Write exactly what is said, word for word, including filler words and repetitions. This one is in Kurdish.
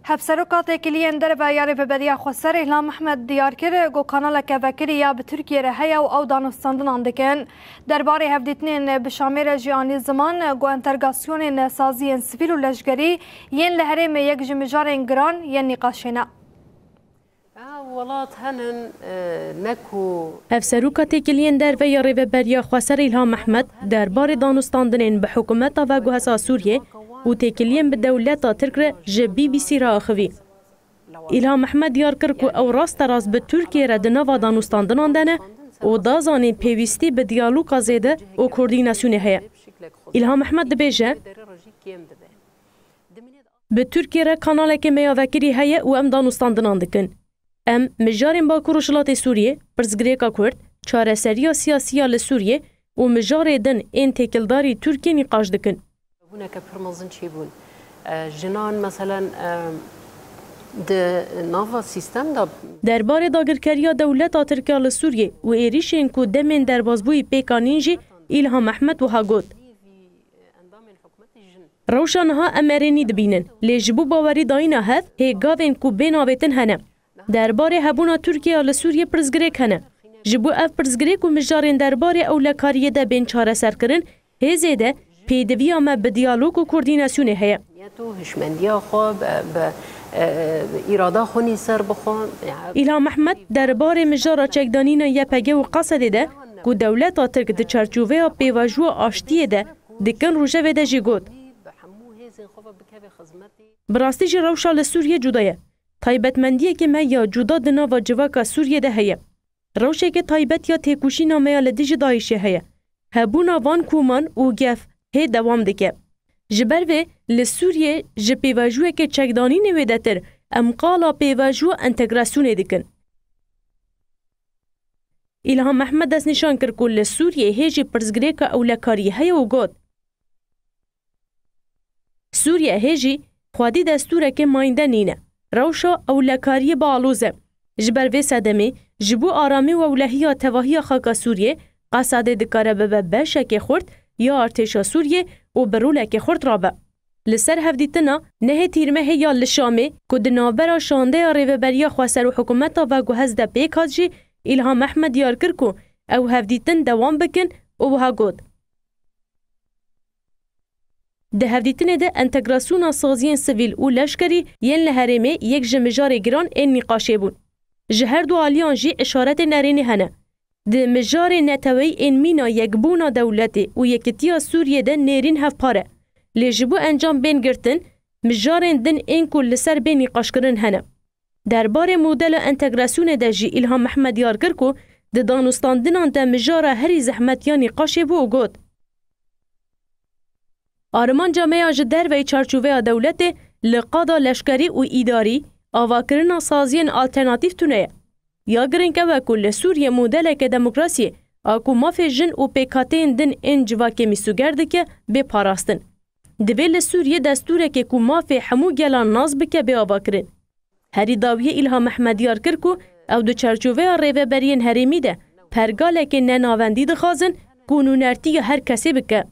Hevseroka Têkiliyên Derve ya Rêveberiya Xweser Îlham Ehmed diyar kir ku kanaleke vekirî ya bi Tirkiyê re heye û ew danûstandinan dikin. Derbarê hevdîtinên bi Şamê re jî anî ziman ku entergasyonên saziyên sivîl û leşgerî yên li herêmê yek ji mijarên giran yên nîqaşê ne. Ev welat henin, e, ne ku Hevseroka Têkiliyên Derve ya Rêveberiya Xweser Îlham Ehmed derbarê danûstandinên bi hikûmeta veguheza Sûriyê û têkiliyên bi dewleta Tirk re ji B B C re axivî. Îlham Ehmed diyar kir ku ew rasterast bi Tirkiyê re di nava danûstandinan de ne û da zanîn pêwîstî bi diyaloga zêde û koordînasyonê heye. Îlham Ehmed dibêje, Bi Tirkiyê re kanalekê me ya vekirî heye û em danûstandinan dikin. Em mijarên Bakur Rojhilatê Sûriyê, pirsgirêka Kurd, çareseriya siyasî ya li Sûriyê û mijarê din ên têkildarî Tirkiyê nîqaş dikin. Bûneke pir mezin çêbûn. E, jinan, meselen, e, di nava sîstem de Derbarê dagirkeriya dewleta Tirk ya li Sûriyê û êrîşên ku demên derbazbûyî pêk anîn jî Îlham Ehmed wiha got, Rewşa niha em erênî dibînin, lê ji bo bawerî dayîna hev hê gavên ku bên avêtin hene. Derbarê hebûna Tirkiye ya li Sûriyê pirsgirêk hene. Ji bo ev pirsgirêk û mijarên derbarê ewlekariyê de bên çareserkirin, hê zêde pêdiviya me bi diyalog û koordînasyonê heye. Niyet û hişmendiya xwe bi, bi, e, îrada xwe nî ser bixwe. Îlham Ehmed derbarê mijara çekdanîna Y P G û Qesedê de ku dewleta Tirk di çarçoveya pêvajoya aştiyê de dikin rojevê de jî got, Bi rastî jî rewşa li Sûriyê cuda ye. Taybetmendiyekê me ya cuda di nava civaka Sûriyê de heye. Rewşeke taybet ya têkoşîna me ya li dijî DAIŞê heye. Hebûna van koman û gef hê dewam dike. Ji ber vê li Sûriyê ji pêvajoyeke çekdanînê wêdetir em qala pêvajoya entegrasyonê dikin. Îlham Ehmed destnîşan kir ku li Sûriyê hê jî pirsgirêka ewlekariyê heye û got, Sûriye hê jî xwedî destûrekê mayînde nîne. Rewşa ewlekariyê bi aloz e. Ji ber vê sedemê, ji bo aramî û ewlehiya tevahiya xaka Sûriyê, Qesedê dikare bibe beşekê xurt ya artêşa Sûriyê û bi rolekê xurt rabe. Li ser hevdîtina nehê Tîrmehê ya li Şamê ku di navbera şandeya Rêveberiya Xweser û hikûmeta veguhez de pêk hat jî Îlham Ehmed diyar kir ku ew hevdîtin dewam bikin û wiha got, Di hevdîtinê de entegrasyona saziyên sivîl û leşkerî yên li herêmê yek ji mijarê giran ên nîqaşê bûn. Ji her du aliyan jî îşaretên erênî hene. Di mijarê neteweyî ên mîna yekbûna dewletê û yekitiya Sûriyê de nêrîn hevpar e. Lê ji bo encam bên girtin, mijarên din ên ku li ser bê nîqaşkirin hene. Derbarê modela entegrasyonê de jî Îlham Mehmed diyar kir ku di danûstandinan de mijara herî zehmet ya nîqaşê bû û got, Armanca me ya ji derveyî çarçoveya dewletê li qada leşkerî û îdarî, avakirina saziyên alternatîf tune ye. Ya girîng ew e ku li Sûriyê modeleke demokrasiyê a ku mafê jin û pêkhateyên din ên civakê mîsoger dike, bê parastin. Divê li Sûriyê destûrekê ku mafê hemû gelan nas bike bê avakirin. Herî dawiyê Îlham Mehmed diyar kir ku ew di çarçoveya rêveberiyên herêmî de pergalekê nenavendî dixwazin ku nûnertiya her kesê bike.